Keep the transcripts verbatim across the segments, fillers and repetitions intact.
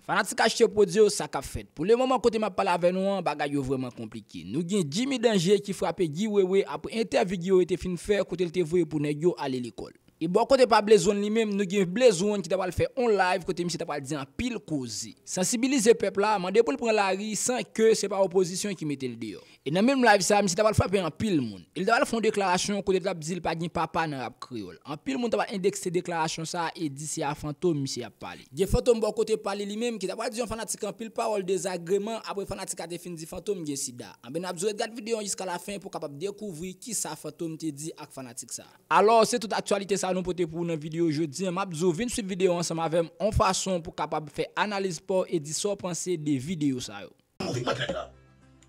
Fanatik achte pwodui yo, sa k ap fèt? Pou lemoman, kote m ap pale avè nou an, bagay yo vrèman konplike. Nou gen Jimmy Danger ki frape Guy Wewe apre entèvyou Guy Wewe te fin fè kote l te voye pou nèg yo ale lekòl. E bò kote pa Blaze One li menm, nou gen Blaze One ki ta pral fè on live kote misye ta pral di anpil koze. Sansibilize pèp la, mande pou l pran lari san ke se pa opozisyon ki mete l deyò. E nan menm live sa, misye ta pral frape anpil moun. E l ta pral fè yon deklarasyon kote l t ap di l pa gen papa nan rap kreyòl. Anpil moun ta pral endekse deklarasyon sa e di se a Fantom misye ap pale. Gen Fantom bò kote pa li li menm ki ta pral di yon fanatik anpil pawòl dezagreman apre fanatik la te fin di Fantom gen sida. Anben n ap di w ret gad videyo an jiska lafen pou w kapab dekouvri kisa Fantom te di ak fanatik sa. Alò, se tout aktyalite sa nou pote pou ou nan videyo jodi an. M ap di w vin swiv videyo ansanm avè m on fason pou w kapab fè analiz pa w e di sa w panse de videyo sa yo. Move, mwen klè la.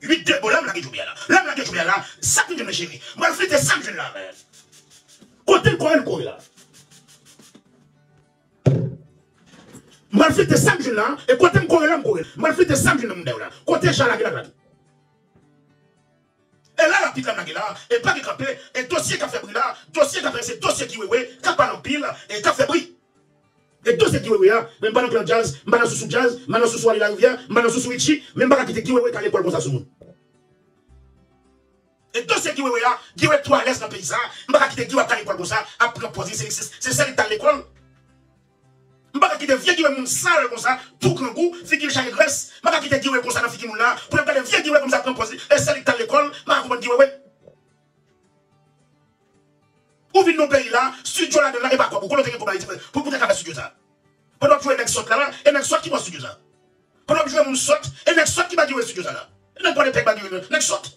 Uit de bon la, m lage djoubi a la. La, m lage djoubi a la. Sa k vin jwenn mwen cheri. M pral flite sa k jwenn la. Kote l kore, l kore la. M pral flite sa k jwenn la. E kote m kore la, m kore. M pral flite sa k jwenn nan mouda yo la. Kote ja lage la, lage. E la, lapit la m lage la. E pa gen kanpe. E dosye k ap fè bri la. Dosye k ap fè, se dosye Guy Wewe k ap pale anpil e k ap fè bri. E dosye Guy Wewe a, men m pa nan klan djaz, m pa nan sousou djaz, m pa nan sousou Ale Larivyè, m pa nan sousou Richie, men m pa ka kite Guy Wewe kale kò l konsa sou moun. E dosye Guy Wewe a, Guy Wewe twò alèz nan peyi sa, m pa ka kite Guy Wewe ap kale kò l konsa, ap pran pòz li, se, se, se sèl li k t al lekòl. M pa ka kite vye Guy Wewe moun sal konsa, tou grangou, figi l chaje grès, m pa ka kite Guy Wewe konsa nan figi moun la, pou l ap gade vye Guy Wewe konsa ap pran pòz li, e sèl li k t al lekòl, m pa ka konprann Guy Wewe. Ou vin nan peyi la, studio ladan la, e pa kòb ou, kote w te gen kòb Ayiti pou, pou te ka fè studio sa? Pandan w ap jwe nèg sòt la, la, e nèg sòt ki ba w studio sa? Pandan w ap jwe moun sòt, e nèg sòt ki ba Guy Wewe studio sa la? E nèg pwale tèt ba Guy Wewe, nèg sòt.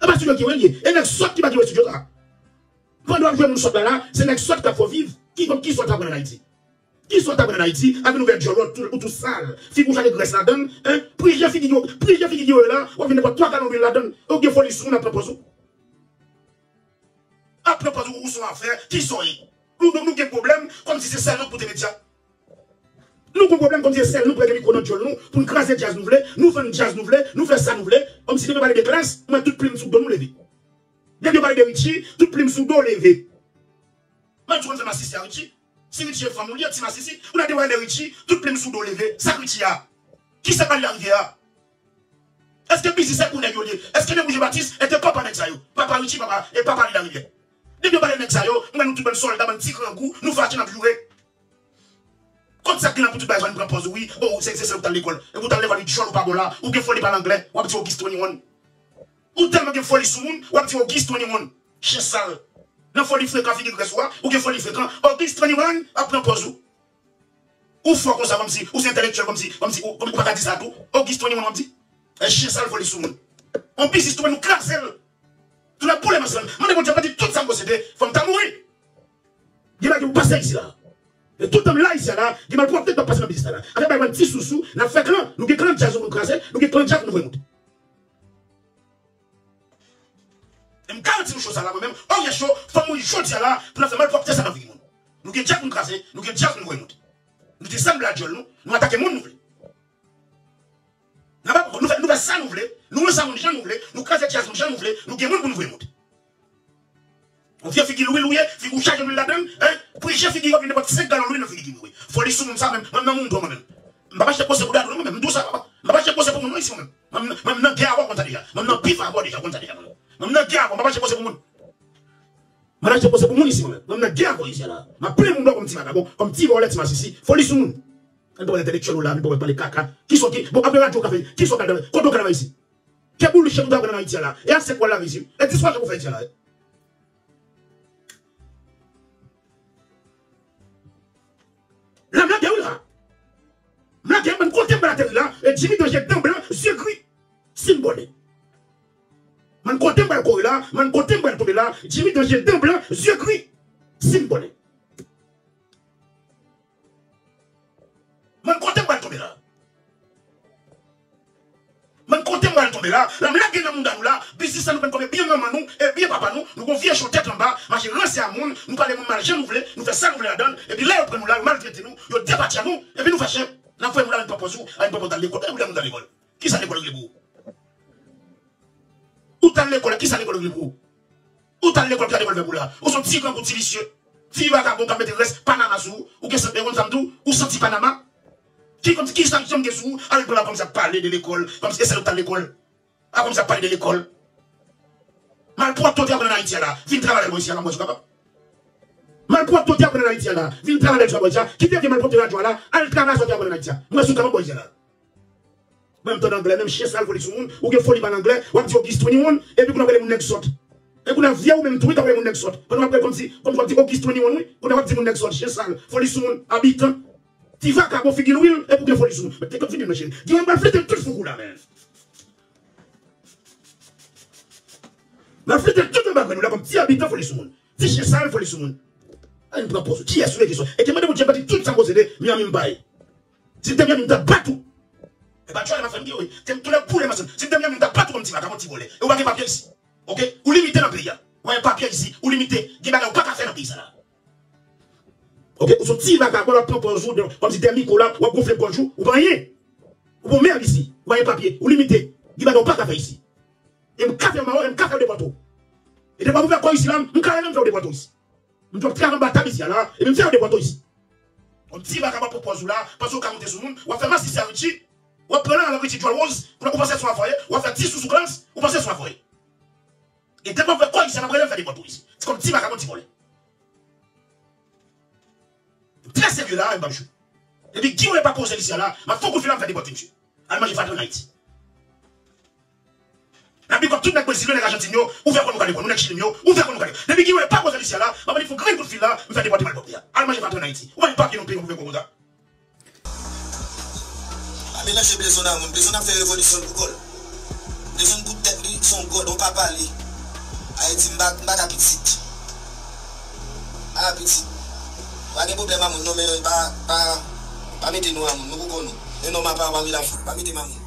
E pa studio Guy Wewe li ye, e nèg sòt ki ba Guy Wewe studio sa. Pandan w ap jwe moun sòt la, la, se nèg sòt k ap fè w viv. Ki, ki sòt w aprann ann Ayiti? Ki sòt w aprann ann Ayiti? Avè n ouvè djòl ou, ou tou, ou tou sal. Figi w chaje grès ladan l, en? Prije figi yo, prije figi yo la, w ap vin nenpòt twa galon lwil ladan l. Ou gen foli sou moun ap pran pòz ou. Ap pran pòz ou, ou se yon afè, kisa w ye? Nou, nou, nou gen pwoblèm, kòmsi se sèl nou k pote medya. Nou gen pwoblèm kòmsi se sèl nou k pote mikwo nan djòl nou, pou n kraze djaz nou vle, nou vann djaz nou vle, nou fè sa nou vle, kòmsi depi pale de klas, mwen tout plim sou do nou leve. Depi yo pale de Richie, tout plim sou do leve. Mwen tou konn fè masisi a Richie. Si Richie e fanm ou, li yon ti masisi, ou nan de pale de Richie, tout plim sou do leve. Sa k Richie a? Kisa k pale Larivyè a? Èske biznis se pou nèg yo li ye? Èske Nèg Wouj e Batis e te papa nèg sa yo? Papa Richie, papa, e papa li Larivyè. Depi yo pale nèg sa yo, m wè nou tout bann sòlda, bann ti grangou, nou fache, n ap joure. Kot sa k gen la pou tout bagay sa, nou pran pòz ou, wi. O, se, se sèl ou t al lekòl. Epi ou t al lekòl, wi, djòl ou pa bon la. Ou gen foli pale anglè, w ap di August twenty-one. Ou tèlman gen foli sou moun, w ap di August twenty-one. Chen sal. Nan foli frekan, figi grès ou a, ou gen foli frekan. August twenty-one ap pran pòz ou. Ou fò konsa kòmsi, ou se entèlektyèl kòmsi, kòmsi, ou, kòmsi ou pa ka di sa tou. August twenty-one w ap di. E chen sal foli sou moun. On biznis tou, nou kraze l. Tou nan boule masanm. Mande Bondye pèdi tout sa m posede. Fò m ta mouri. Gen bagay ki pou pase isi la. E tout tan m la isi a la, gen malpwòpte k ap pase nan biznis la la. Afè bay mwen ti sousou, n ap fè klan. Nou gen klan djaz nou pou n kraze, nou gen klan djaz pou nou voye monte. E m garanti nou cho sa la, mwen menm, Orye Cho, fò m mouri jodi a la, pou n ap fè malpwòpte sa nan figi moun. Nou gen djaz pou n kraze, nou gen djaz pou n voye monte. Nou desann bladjòl nou, nou atake moun nou vle. N ap, nou fè, nou fè sa nou vle, nou ranse moun jan nou vle, nou kraze djaz nou jan nou vle, nou gen moun pou nou voye monte. Yon vye figi lwil ou ye, figi ou chaje lwil ladan l, en? Prije figi yo vin nenpòt senk galon lwil nan figi Guy Wewe. Foli sou moun sa menm, mwen nan moun tou mwen menm. M p ap achte pwosè pou Dadou non mwen menm, m di w sa papa. M p ap achte pwosè pou moun non isi mwen menm. Mwen, mwen nan gè avè w konn sa deja. Mwen nan bif avè w deja, konn sa deja mwen menm. Mwen nan gè avè w, m p ap achte pwosè pou moun. M p ap achte pwosè pou moun isi mwen menm. Mwen nan gè avè w isi a la. M ap plen moun dò kòm ti vagabon, kòm ti vòlè, ti masisi. Foli sou moun. Ann pa wè entèlektyèl ou la, ann pa wè pale kaka. Kisa w ki, bon, apre radyo w ka fè, kisa w ka, kote w ka nan isi? Ke bullshit ou ta pran nan Ayiti a la. E a sèk w al lave isi. E dispwache pou fè Ayiti a la. La m lage wi la. M lage, mwen kote m pral ateri la. E Jimmy Danger dan blan, zye gri. Sinbòle. Mwen kote m pral kore la, mwen kote m pral tonbe la. Jimmy Danger dan blan, zye gri. Sinbòle. Mwen kote m pral tonbe la. Mwen kote m pral tonbe la. La m lage nan mouda nou la. Biznis sa nou pran kòm e byen manman nou, e byen papa nou. Nou gon vye cho tèt anba, mache ranse a moun, nou pale moun mal jan nou vle, nou fè sa nou vle ladan l. Epi lè yo pran nou la, yo maltrete nou, yo depatya nou, epi nou fache. N ap voye moun la vin pran pòz ou, a vin pran pòz al lekòl. Kote moun la vin al lekòl? Kisa lekòl regle pou ou? Ou t al lekòl la, kisa lekòl regle pou ou? Ou t al lekòl, kisa lekòl fè pou ou la? Ou se yon ti grangou, ti visye. Ti vagabon k ap mete rès Panama sou ou. Ou gen sant, ou konn sa m di w? Ou santi Panama. Ki kòmsi, ki sa ki janm gen sou ou? Al pran la kòmsi ap pale de lekòl, kòmsi e sèl ou k t al lekòl. A kòmsi ap pale de lekòl. Malpwòpte w te aprann ann Ayiti a la, vin travay avè mwen isi a la, mwen si w kapab. Malpwòpte w te aprann ann Ayiti a la, vin travay avè mwen isi a. Kite vye malpwòpte radyo a la, al travay sa w te aprann ann Ayiti a. Mwen si w kapab bò isi a la. Mwen m tande anglè, menm chen sal foli sou moun, ou gen foli pale anglè, w ap di August twenty-one, epi kounye a w ap rele moun nèg sòt. E kounye a vye ou menm tou wi k ap rele moun nèg sòt. Pandan w ap rele kòmsi, kòmsi w ap di August twenty-one wi, kounye a w ap di moun nèg sòt, chen sal, foli sou moun, abitan. Ti vakabon figi lwil, epi w gen foli sou moun. Men te kòm figi m nan cheri. Gen yon m pral flite tout foukou la, men. M ap flite tout anba grenn ou la kòm ti abitan foli sou moun. Ti chen sal foli sou moun. Ann pran pòz ou. Kiyès ou ye ki sòt? E te mande Bondye bati tout sa m posede, Miami m bay. Si m te Miami m t ap bat ou. E pa tchwale m ap fè m gen wi. Te m toulè poulè masann. Si m te Miami m t ap bat ou kòm ti vakabon ti vòlè. E ou pa gen papye isi. Oke? Ou limite nan peyi a. Ou pa gen papye isi. Ou limite. Gen bagay ou pa ka fè nan peyi sa la. Oke, ou se yon ti vakabon, w ap pran pòz ou, kòmsi dèyè mikwo la, w ap gonfle gòj ou, ou pa anyen. Ou pa yon mèg isi, ou pa gen papye, ou limite. Gen bagay ou pa ka fè isi. E m ka fè w mawon, e m ka fè w depòte w. E depi w ap ouvè kò w isi la, m ka rele m fè w depòte w isi. M t ap travay anba tab isi a la, epi m fè w depòte w isi. Yon ti vakabon pran pòz ou la, panse w ka monte sou moun, w ap fè masisi a Richie, w ap pran nan avèk Richie Djòl Woz, kounye a ou panse se yon afè w ye, w ap fè ti sou sou Klans, ou panse se yon afè w ye. E depi w ap ouvè kò w isi a, m ap rele m fè depòte w isi. Se kòm ti vakabon ti vòlè. Trè serye la, M Babchou. Depi Guy Wewe pa poze l isi a la, m ap fè yon kout fil la, m fè depòte misye. Al manje fatra ann Ayiti. N ap big up tout nèg Brezil yo, nèg Ajantin yo, ouvè kò nou gade kò nou, nèg Chili yo, ouvè kò nou gade. Depi Guy Wewe pa poze l isi a la, m ap annik fè yon grenn kout fil la, m fè depòte malpwòpte a. Al manje fatra ann Ayiti. Ou pa gen papye nan peyi w pou fè kò konsa. Pa melanje Blezon a moun. Blezon ap fè revolisyon l pou kò l. Blezon pou tèt li, se yon gòd, yon papa li. Ayiti, m pa, m pa ka pitit. M pa ka pitit. Pa gen pwoblèm a moun, non, men pa, pa, pa mete nou a moun. Nou pou kò nou. Men non, m apa, pa wi la fou. Pa mete m a moun.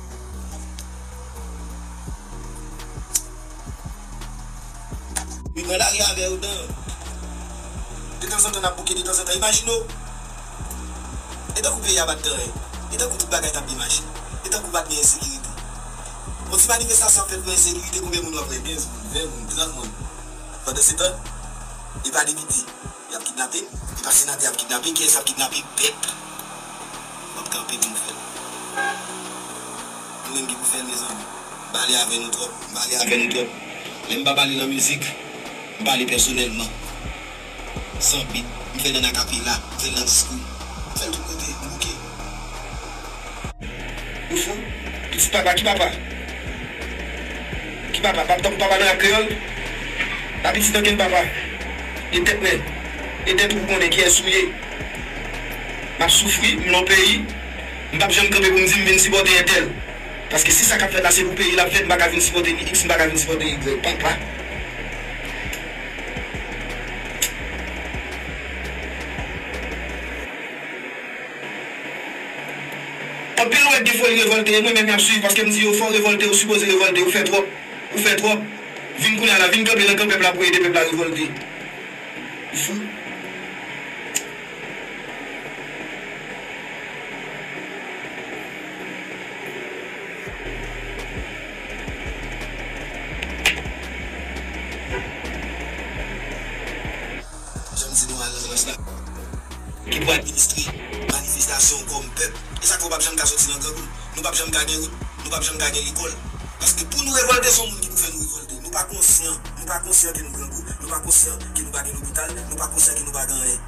Li pran lari avè yo dan. Detanzantan n ap bouke, detanzantan. Imajine w. E tankou peyi a pa t gen anyen. E tankou tout bagay t ap byen mache. E tankou pa t gen ensekirite. Yon ti manifestasyon ap fèt pou ensekirite, konbyen moun w ap wè? Kenz moun, ven moun, trant moun. Pandansetan, e pa depite y ap kidnape, e pa senatè y ap kidnape, kiyès y ap kidnape? Pèp. W ap kanpe pou nou fè l. Nou menm ki pou fè l, mezanmi. M pale avè nou twòp, m pale avè nou twòp. Men m pa pale nan mizik, m pale pèsonèlman. San bit, m fè l nan akapela, m fè l nan diskou, m fè l tout kote, m bouke. Ou fou? Pitit papa, ki papa? Ki papa? Pap tankou papa nan rap kreyòl? Pa pitit ankenn papa. E tèt mè, e tèt ou konnen kiyès ou ye. M ap soufri, m nan yon peyi, m p ap janm kanpe pou m di m vin sipòte entèl. Paske si sa k ap fèt la se pou peyi l ap fèt, m pa ka vin sipòte ni X, m pa ka vin sipòte Y. Papa. Anpil nèg gen foli revòlte, e mwen menm y ap swiv, paske m di yo fò w revòlte, ou sipoze revòlte, ou fè twòp, ou fè twòp. Vin kounye a la, vin kanpe nan kan pèp la pou ede pèp la revòlte. Ou fou? Jan m di nou a nan rans la. Ki pou administre manifestasyon kòm pèp. E sa k fè w p ap janm ka soti nan grangou. Nou p ap janm ka gen wout. Nou p ap janm ka gen lekòl. Paske pou nou revòlte, se yon moun ki pou fè nou revòlte. Nou pa konsyan. Nou pa konsyan ke nou grangou. Nou pa konsyan ke nou pa gen lopital. Nou pa konsyan ke nou pa gen anyen.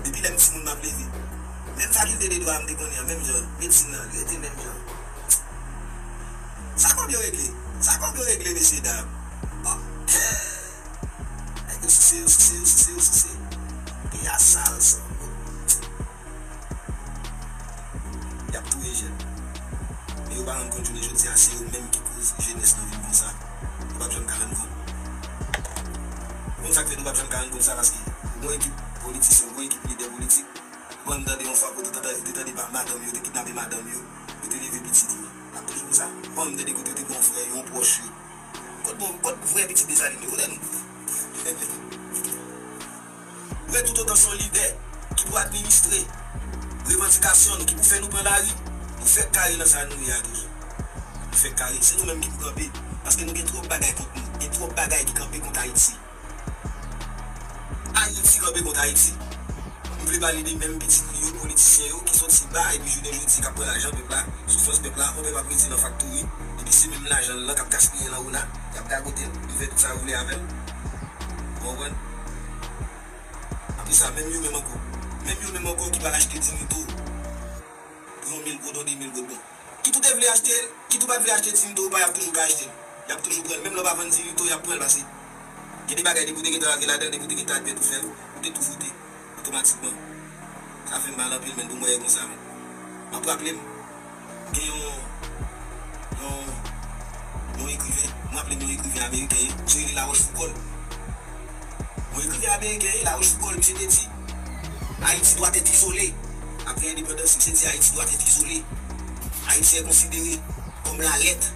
Depi lè m timoun m ap leve. Menm fakilte de dwa a m te konnen an, menm jan. Medsin nan, li rete menm jan. Sa kòb yo regle? Sa kòb yo regle, mesye dam? Bon. Nèg yo souse, yo souse, yo souse, yo souse. Peyi a sal, san. Y ap touye jèn. Men yo pa rann kont jounen jodi a, se yo menm ki koz jenès lan vin konsa. Nou p ap janm ka rann kont. Ou konn sa k fè nou p ap janm ka rann kont sa? Paske ou gon ekip politisyen, ou gon ekip lidè politik. Bon, m tande yon fwa kote ou te tande, ou te tande pa madanm yo, te kidnape madanm yo, yo te leve pitit yo. N ap toujou konsa. Bon, m tande kote ou te gon frè, yon pwòch yo. Kot bon, kot vrè pitit Desalin yo? Kote nou? Vrè toutotan se yon lidè ki pou administre revandikasyon nou, ki pou fè nou pran lari, nou fèk kare nan sa nou ye a toujou. Nou fèk kare. Se nou menm ki pou kanpe. Paske nou gen twòp bagay kont nou. Gen twòp bagay ki kanpe kont Ayiti. Ayiti kanpe kont Ayiti. M vle pale de menm pitit li yo, politisyen yo, ki soti ba, epi jounen jodi k ap pran lajan pèp la, soufrans pèp la, yon pèp ap rete nan faktori, epi se menm lajan l lan k ap gaspiye lan ona, y ap gagote l, yo fè tout sa yo vle avè l. Ou konprann? Apre sa, menm yo menm ankò, menm yo menm ankò ki pral achte Dignito pou yon mil goud, yon de mil goud, bon. Kit ou te vle achte l, kit ou pa t vle achte Dignito ou pa, y ap toujou ka achte l. Y ap toujou pran l. Menm lè w pa vann Dignito, y ap pran l pase. Gen de bagay, depi w te gentan antre ladan l, depi w te gentan admèt ou fè l, ou te tou vote. Otomatikman. Sa fè m mal anpil, men pou m wè e konsa, men. M ap raple m, gen yon, yon, yon ekriven, m raple m yon ekriven ameriken, yo rele Larochefoucauld. Yon ekriven ameriken, Larochefoucauld, misye te di, Haïti doit être isolée. Après indépendance, misye di Haïti doit être isolée. Haïti est considérée comme la lèpre,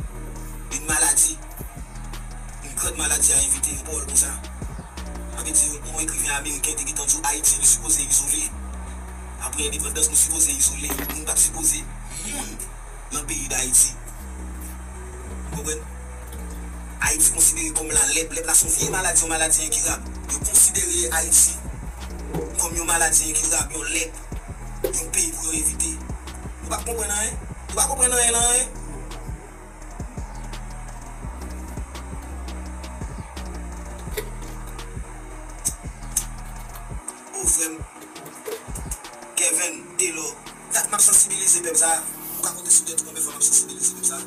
une maladie, une grande maladie à éviter, yon pawòl konsa. Sa vle di, yon ekriven ameriken te gentan di w Ayiti, li sipoze izole. Apre endepandans, nou sipoze izole. Moun pa t sipoze moun nan peyi Dayiti. Ou konprann? Ayiti konsidere kòm la lèp. Lèp la se yon vye maladi, yon maladi enkirab. Yo konsidere Ayiti kòm yon maladi enkirab, yon lèp, yon peyi pou yo evite. Ou pa konprann anyen? Ou pa konprann anyen lan, anyen? O frè m, Kevin, Taylor, dat m ap sansibilize pèp sa a. Ou ka konte sou tèt ou konbyen fwa m ap sansibilize pèp sa a.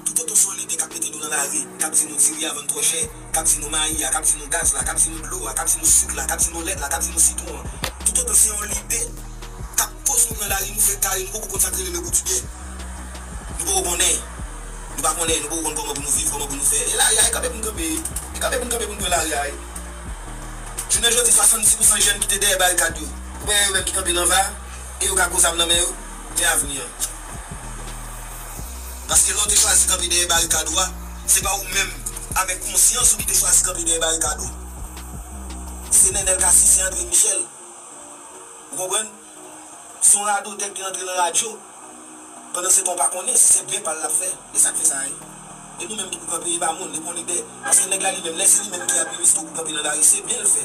Toutotan se yon lide k ap mete nou nan lari, k ap di nou diri a vann twò chè, k ap di nou mayi a, k ap di nou gaz la, k ap di nou dlo a, k ap di nou sik la, k ap di nou lèt la, k ap di nou sitwon an. Toutotan se yon lide k ap poze nou pran lari, nou fè kare, nou poko konn sa k rele le quotidien. Nou poko konnen. Nou pa konnen, nou poko konn kòman pou nou viv, kòman pou nou fè. E lari a, e kanpe pou n kanpe. E kanpe pou n kanpe pou n pran lari a, wi. Jounen jodi, swasanndis pousan jèn ki te dèyè barikad yo, ou pa wè yo menm ki kanpe nan va, e yo ka gwo zam nan men yo, gen avni an. Paske lè w te chwazi kanpe dèyè barikad ou a, se pa ou menm, avèk konsyans ou ki te chwazi kanpe dèyè barikad ou. Se Nenel Cassy, se André Michel. Ou konprann? Se yon radotè ki antre nan radyo. Pandan se tan w pa konnen si se byen pa l l ap fè. E sa k fè sa a ye. E nou menm ki pou kanpe, e pa moun, e pa yon lidè. Paske nèg la li menm, lè se li menm ki administre w pou kanpe nan lari, se byen l fè.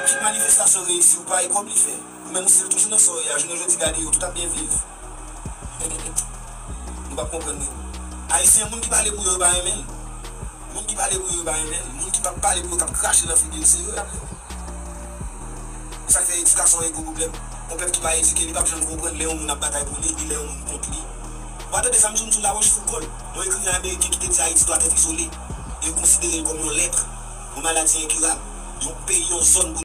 Kit manifestasyon reyisi ou pa, e kòb li fè. Ou menm ou stil toujou nan sa w ye a, jounen jodi gade yo, tout ap byen viv. Nou p ap konprann mwen. Ayisyen, moun ki pale pou yo, yo pa renmen l. Moun ki pale pou yo, yo pa renmen l. Moun ki p ap pale pou yo, k ap krache nan figi yo, se yo y ap renmen. E sa k fè edikasyon e gwo pwoblèm. Yon pèp ki pa edike, li p ap janm konprann lè yon moun ap batay pou li, epi lè yon moun kont li. Ou pa tande sa m di w, m di w Larochefoucauld, yon ekriven ameriken ki te di Ayiti doit être isolée, e yo konsidere l kòm yon lèpre, yon maladi enkirab, yon peyi, yon zòn pou